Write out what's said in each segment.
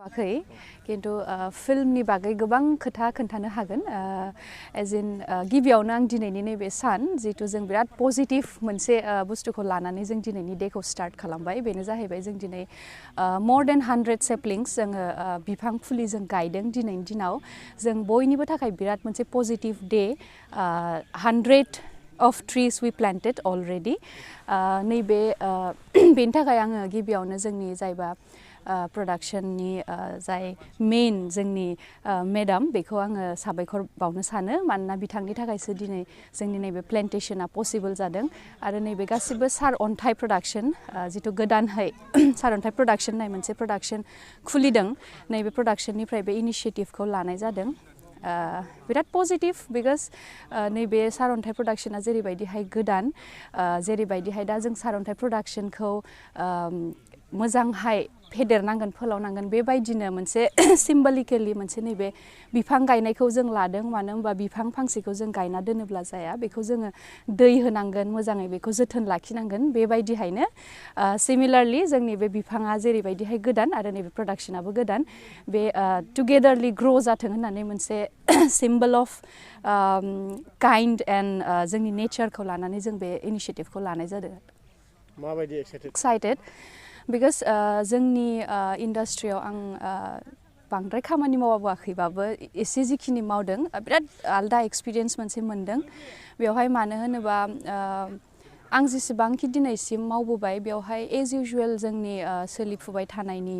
किन्तु फिल्मनि बागै गोबां खोथा खोन्थानो हागोन एज इन गिबियावनो आं दिनैनि नैबे सान जितु जों बिराद पजिटिभ मोनसे बुस्थुखौ लानानै जों दिनैनि डेखौ स्टार्ट खालामबाय बेनो जाहैबाय जों दिनै मोर देन 100 सेपलिंस जोङो बिफां फुलि जों गायदों दिनैनि दिनाव जों बयनिबो थाखाय बिराद मोनसे positive day 100 of trees we planted already नैबे बेनि थाखाय आङो गिबियावनो जोंनि जायबा प्रडाक्शननि जाय मेन जोंनि मेडाम बेखौ आङो साबायखर बावनो सानो मानोना बिथांनि थाखायसो दिनै जोंनि नैबे प्लेन्टेशना पसिबल जादों आरो नैबे गासिबो सारअन्थाइ प्रडाक्शन जितु गोदानहै सारअन्थाइ प्रडाक्शन होननाय मोनसे प्रडाक्शन खुलिदों नैबे प्रडाक्शननिफ्राय बे इनिशिएटिभखौ लानाय जादों बिराद पजिटिभ बिकज नैबे सारअन्थाइ प्रडाक्शना जेरैबायदिहाय गोदान जेरैबायदिहाय दा जों सारअन्थाइ प्रडाक्शनखौ मोजांहाय फेदेरनांगोन फोलावनांगोन बेबायदिनो मोनसे सिम्बलिकेलि मोनसे नैबे बिफां गायनायखौ जों लादों मानो होनबा बिफां फांसेखौ जों गायना दोनोब्ला जाया बेखौ जोङो दै होनांगोन मोजाङै बेखौ जोथोन लाखिनांगोन बेबायदिहायनो सिमिलारलि जोंनि बे बिफाङा जेरैबायदिहाय गोदान आरो नैबे प्रडाक्शनाबो गोदान बे टुगेदारलि ग्र' जाथों होननानै मोनसे सिम्बल अफ काइन्ड एन्ड जोंनि नेचारखौ लानानै जों बे इनिशिएटिभखौ लानाय जादों माबायदि एक्साइटेड बिकज जोंनि इन्डास्ट्रियाव आं बांद्राय खामानि मावाखैबाबो एसे जिखिनि मावदों बिराद आलदा एक्सपिरियेन्स मोनसे मोनदों बेवहाय मानो होनोबा आं जेसेबांखि दिनैसिम मावबोबाय बेवहाय एज इउजुएल जोंनि सोलिफुबाय थानायनि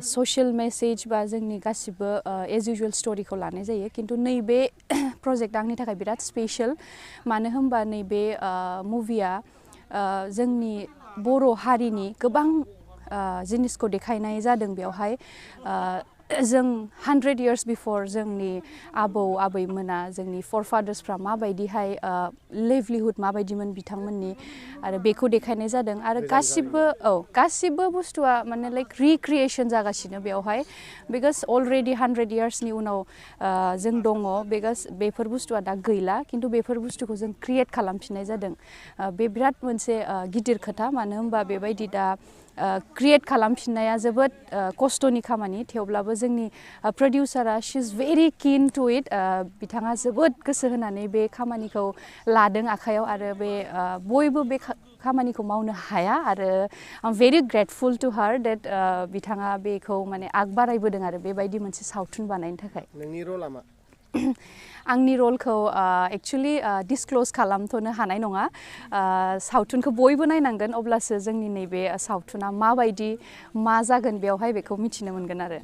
ससियेल मेसेज बा जोंनि गासिबो एज इउजुएल स्टोरीखौ लानाय जायो किन्तु नैबे प्रजेक्ट आंनि थाखाय बिराद स्पेशल मानो होनबा नैबे मुभिया जोंनि बर' हारिनि गोबां जिनिसखौ देखायनाय जादों बेवहाय जों 100 years बिफोर जोंनि आबौ आबैमोना जोंनि फरफादार्सफ्रा माबायदिहाय लिभलिहुड माबायदिमोन बिथांमोननि आरो बेखौ देखायनाय जादों आरो गासिबो बुस्थुआ माने लाइक रिक्रिएशन जागासिनो बेवहाय बिकज अलरेडि 100 yearsनि उनाव जों दङ बिकज बेफोर बुस्थुआ दा गैला किन्तु बेफोर बुस्थुखौ जों क्रिएट खालामफिननाय जादों बे बिराद मोनसे गिदिर खोथा मानो होनबा बेबायदि दा क्रिएट खालामफिननाया जोबोद खस्थ'नि खामानि थेवब्लाबो जोंनि प्रडिउसारा शी इज भेरि किन टु इट बिथाङा जोबोद गोसो होनानै बे खामानिखौ लादों आखायाव आरो बे बयबो बे खामानिखौ मावनो हाया आरो I am very grateful to her date बिथाङा बेखौ माने आग बारायबोदों आरो बेबायदि मोनसे सावथुन बानायनो थाखाय नोंनि र'लआ मा आंनि रलखौ एक्चुअलि डिसक्लोज खालामथ'नो हानाय नङा सावथुनखौ बयबो नायनांगोन अब्लासो जोंनि नैबे सावथुना माबायदि मा जागोन बेवहाय बेखौ मिथिनो मोनगोन आरो